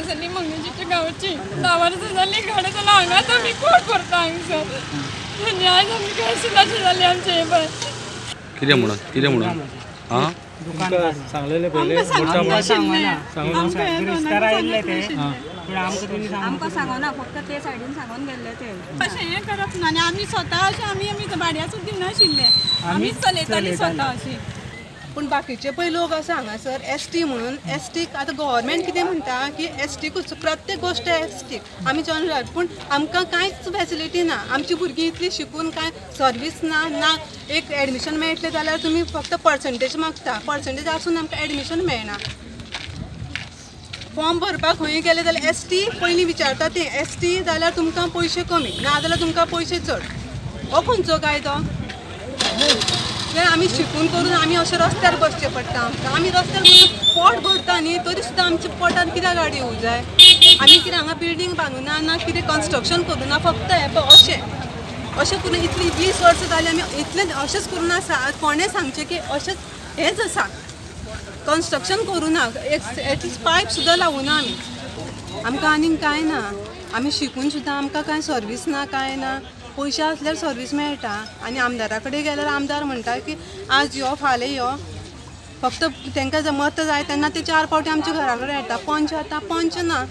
हांगासरली मंगेशीच्या गांवची. 10 वर्सां जाली घाडे जाल्यार हांगाच आमी कोट करता हांगसर आनी आयज आमी कांय सुद्दां जालें आमचें हें पळय. कितें म्हणून कितें म्हणून आं सांगलेले पयले आमकां सांगना, फक्त ते सायडीन सांगून गेल्ले ते. अशें हें करप ना आनी आमी स्वता अशें आमी आमी भाड्या सुद्दां दिनाशिल्ले, आमीच चलयताली स्वता अशी. पूण बाकीचे पळय लोक आसा हांगासर एस टी म्हणून एस टीक आतां गव्हर्मेंट कितें म्हणटा की एस टीकूच प्रत्येक गोश्ट एस टीक आमी जनरल, पूण आमकां कांयच फॅसिलिटी ना. आमची भुरगीं इतली शिकून कांय सर्वीस ना, ना एक एडमिशन मेळटलें जाल्यार तुमी फक्त पर्संटेज मागता, पर्संटेज आसून आमकां एडमिशन मेळना. फॉर्म भरपाक खंय गेले जाल्यार एस टी पयलीं विचारता ते एस टी जाल्यार तुमकां पयशे कमी, ना जाल्यार तुमकां पयशे चड. हो खंयचो कायदो? आमी शिकून करून आमी अशें रस्त्यार बसचें पडटा आमकां. आमी रस्त्यार बसून पोट भरता न्ही, तरी सुद्दां आमच्या पोटान कित्याक गाडी येवं जाय? आमी कितें हांगा बिल्डींग बांदूना ना कितें कन्स्ट्रक्शन करूं ना, फक्त हें पळय अशें अशें करून इतलीं 20 वर्सां जालीं आमी इतलें अशेंच करून आसा. कोणें सांगचें की अशेंच हेंच आसा, कन्स्ट्रक्शन करूं ना, एटलिस्ट पायप सुद्दां लावूं ना आमी. आमकां आनीक कांय ना, आमी शिकून सुद्दां आमकां कांय सर्वीस ना, कांय ना. पयशे आसल्यार सर्वीस मेळटा. आनी आमदारा कडेन गेल्यार आमदार म्हणटा की आज यो फाल्यां यो, फक्त तांकां मत जाय तेन्ना ते 4 फावटी आमच्या घरा कडेन येता. पंच येता, पंच ना.